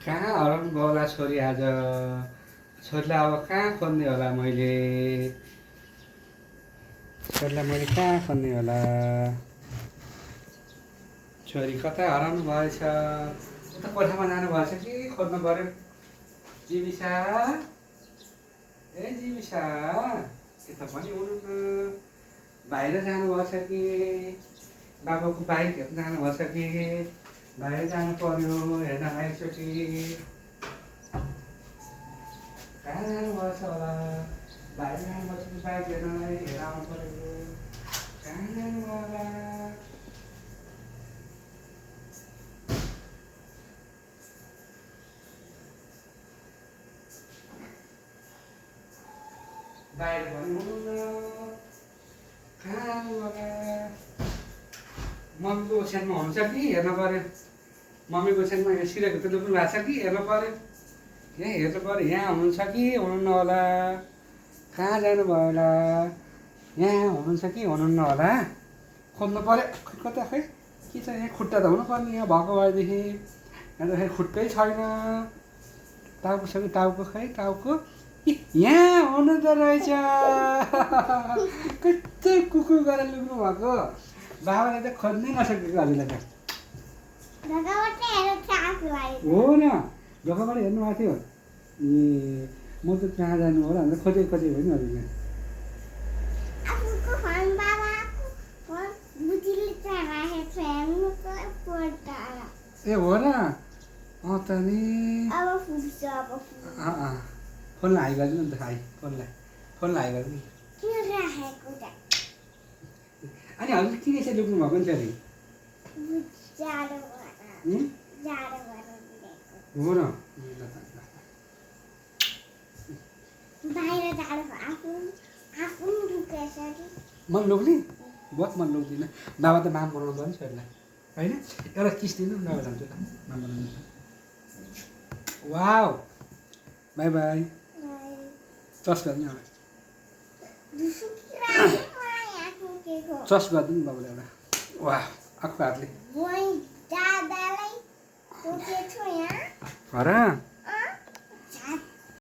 कहाँ हराउनु भयो होला छोरी आज? छोरीलाई अब कहाँ खोज्ने होला मैले? छोरीलाई मैले कहाँ खोज्ने होला? छोरी कता हराउनु भएछ? उता कोठामा जानु भएछ कि खोज्नु पर्यो? जीविसा, ए जीविसा, यता पनि हुनुहुन्न। बाहिर जानुभएछ कि बाबाको बाइक हेर्न जानुभएछ कि? बाहिर जानु पर्यो हेर्न एकचोटि। कहाँ जानुभएछ होला? बाहिर जानुभएछ कि बाइक हेर्नलाई हेरेर आउनु पर्यो? कहाँ जानुभयो होला? बाहिर पनि हुनुहुन्न। कहाँ जानुभयो होला? मम्मीको ओछ्यानमा हुन्छ कि हेर्न पर्यो। मम्मीको ओछ्यानमा यहाँ सिरेको त लुक्नु भएको छ कि हेर्नु पर्यो। यहाँ हेर्नु पर्यो, यहाँ हुनुहुन्छ कि हुनुहुन्न होला? कहाँ जानुभयो होला? यहाँ हुनुहुन्छ कि हुनुहुन्न होला? खोज्नु पर्यो। खै कता खै के छ यहाँ? खुट्टा त हुनुपर्ने यहाँ भएको भएदेखि। यहाँ त खै खुट्टै छैन। टाउको छ कि टाउको? खै टाउको यहाँ हुनु त रहेछ। कस्तो कुकुर गरेर लुक्नु भएको? बाबाले त खोज्नै नसकेको हजुरलाई त। हो न, ढोकाबाट हेर्नु भएको थियो। ए म त कहाँ जानु होला भनेर खोजेको हो नि हजुरले। ए हो र? अँ त नि। फोनलाई हाई गरिदिनु नि त। हाई फोनलाई हाई गरिदिनु। अनि हजुर किन यसरी लुक्नु भएको नि फेरि? हो र? मन लुक्ने? बहुत मन लुक्दिनँ। बाबा त माम बनाउनु पर्यो नि छोरीलाई होइन? एउटा किस दिनु नभए जान्छु ल माम बनाउनु। Wow, by by. चस गरिदिनु एउटा। चस गरिदिनु बाबुले एउटा। वाह, आफ्नो हातले। हो र?